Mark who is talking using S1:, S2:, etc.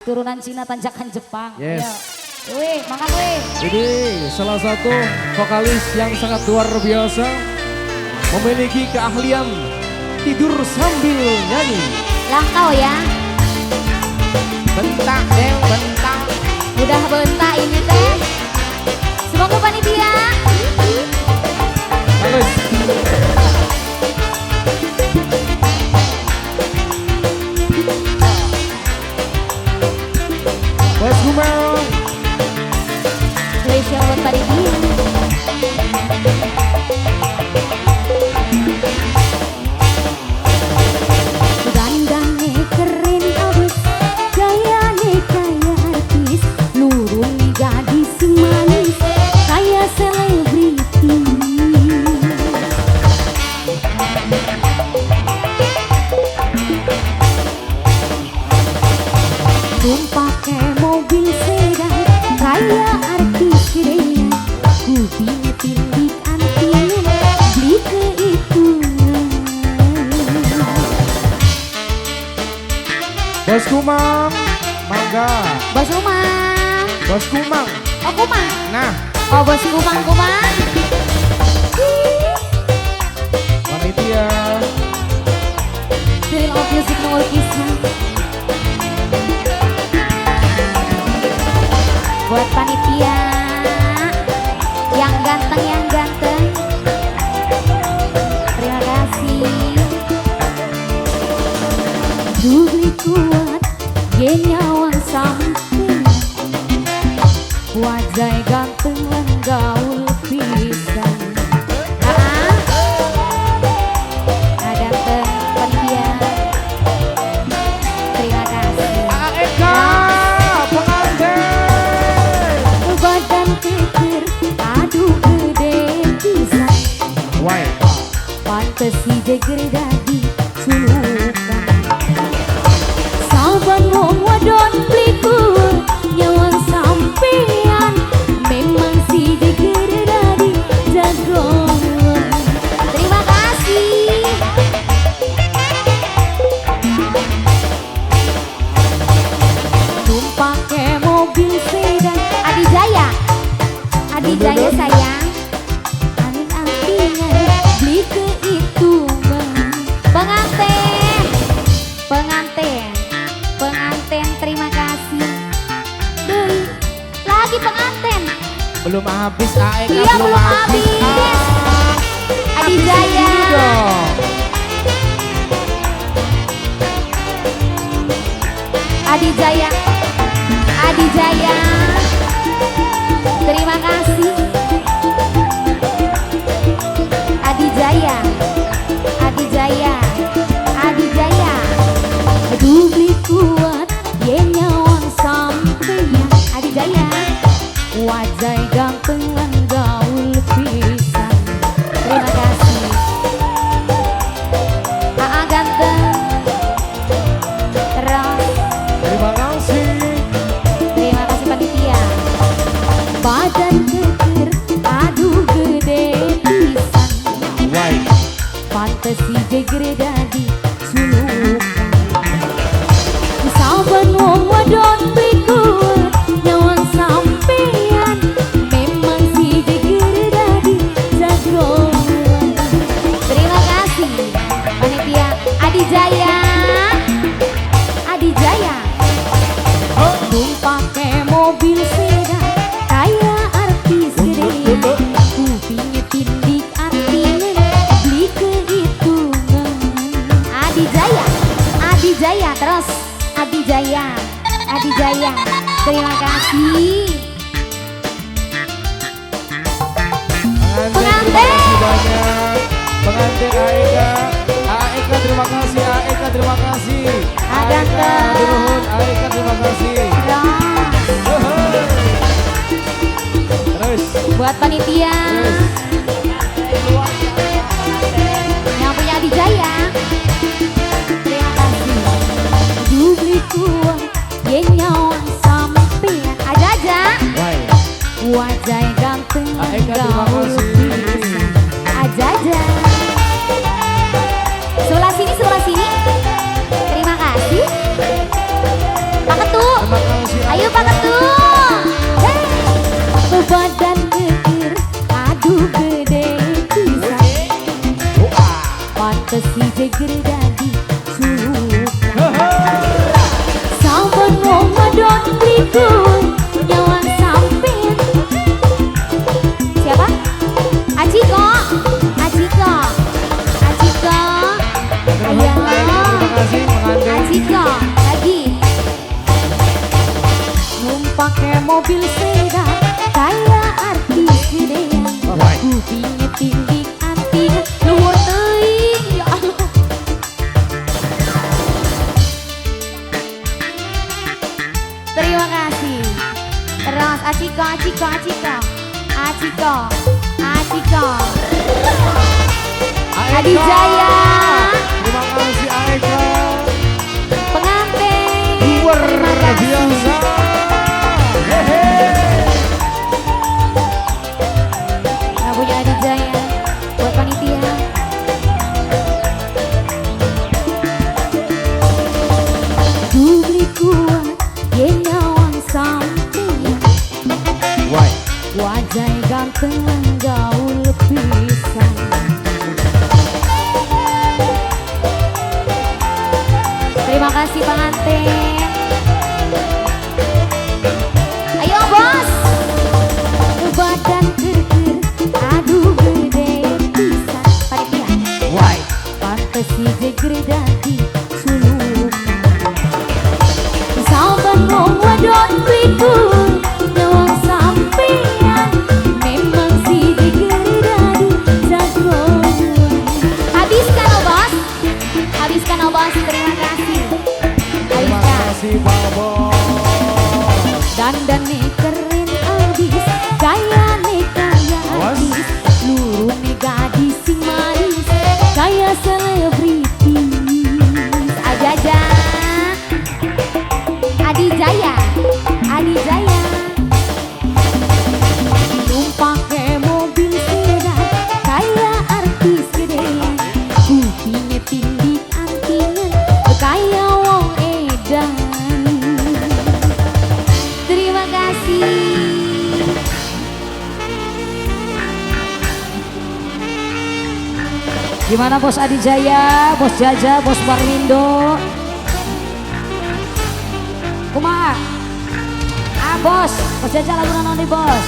S1: Turunan Cina tanjakan Jepang.
S2: Yes.
S1: Ayo. Wih, makan wih.
S2: Ini salah satu vokalis yang sangat luar biasa. Memiliki keahlian tidur sambil nyanyi.
S1: Langkau ya.
S3: Bentak deh, bentak.
S1: Udah bentak ini teh. Semoga panitia.
S2: Bagus. Bos Kumang.
S1: Spesial buat panitia. Dandane keren abis, gayane kaya artis, lurune gadis manis, kaya selebriti. Tumpake mobil sedan, kaya artis gedean, kupingnya tindik antingan, beli kehitungan.
S2: Bos Kumang, mangga.
S1: Bos Kumang.
S2: Bos Kumang.
S1: Oh Kumang.
S2: Nah.
S1: Oh Bos Kumang Kumang.
S2: Panitia.
S1: Thrill of Music Orchestra. Buat panitia yang ganteng, yang ganteng. Terima kasih. Dubli kuat, genyawang sampai. Wajah ganteng lan gaul pisan. Ah, ganteng panitia. Terima kasih.
S2: AEK pengantin.
S1: Badan keker, aduh gede pisan.
S2: Why?
S1: Pantes si jeger dadi sulukan. Saban wong wadon plikut nyawang sampean, memang si jeger dadi jagoan. Terima kasih. Tumpake mobil sedan Adi Jaya. Adi Jaya sayang. Anting-antingan beli kehitungan. Pengantin. Pengantin. Pengantin terima kasih. Duh, lagi pengantin.
S3: Belum habis AEK.
S1: Iya belum habis. Adi Jaya. Adi Jaya. Adi Jaya. Terima kasih. Adi Jaya. Adi Jaya. Adi Jaya. Dubli kuat, ye nyawang sampeyan. Adi Jaya. Wajah ganteng lan gaul pisan. Terima kasih. Aa ganteng. Terus.
S2: Terima kasih.
S1: Terima kasih panitia. Badan keker, aduh gede pisan.
S2: Why?
S1: Pantes si jeger dadi sulukan. Saban wong wadon plikut nyawang sampean, memang si jeger dadi jagoan. Terima kasih panitia. Adi Jaya. Adi Jaya. Tumpake mobil sedan kaya artis gedean, kupingnya tindik antingan, beli kehitungan. Adi Jaya, Adi Jaya terus, Adi Jaya, Adi Jaya. Terima kasih.
S2: Pengantin. Pengantin AEK. AEK terima kasih, AEK terima kasih. AEK nuhun, AEK terima kasih. Terus.
S1: Buat panitia. Yang punya Adi Jaya. Terima kasih. Dubli kuat, ye nyawang sampean. Aja aja. Wajah ganteng gaul pisan. Aja aja. Sebelah sini, sebelah sini. Terima kasih. Pak Ketu.
S2: Terima
S1: wiku nyawang sampean. Siapa? Aciko, Aciko, Aciko. Ayo.
S2: Terima kasih pengantin.
S1: Aciko lagi. Numpake mobil sedan kayak artis gedean. Kupingnya tindik anting luhur teuing ya Allah. Terima kasih. Terus Aciko, Aciko, Aciko, Aciko, Aciko. Adi Jaya.
S2: Terima kasih Aeka.
S1: Pengantin.
S2: Luar
S1: Terima kasih.
S2: biasa. Hehe.
S1: Nah, punya Adi Jaya buat panitia. Dubli kuat yen nyawang sampeyan.
S2: Why?
S1: Wajah ganteng lan gaul pisan. Terima kasih pengantin. Ayo bos. Badan keker, aduh gede pisan. Panitia.
S2: Why?
S1: Pantes si jeger dadi sulukan. Saben wong wadon wiku nyawang sampean. Memang si jeger dadi jagoan. Habiskan oh bos. Habiskan oh bos. Terima kasih.
S2: Terima
S1: Habiskan.
S2: kasih Pak Bos.
S1: Dandane keren abis, gayane kaya
S2: Awas.
S1: artis, lurune gadis sing manis, kaya selebritis. Ajaja, Adi Jaya, Adi Jaya. Numpake mobil sedan, kaya artis gedean, kupinge tindik antingan, kaya wong edan. Terima kasih.
S4: Gimana Bos Adi Jaya, Bos Jaja, Bos Parmindo? Kumaha? Ah Bos, Bos Jaja lagu naon nih Bos?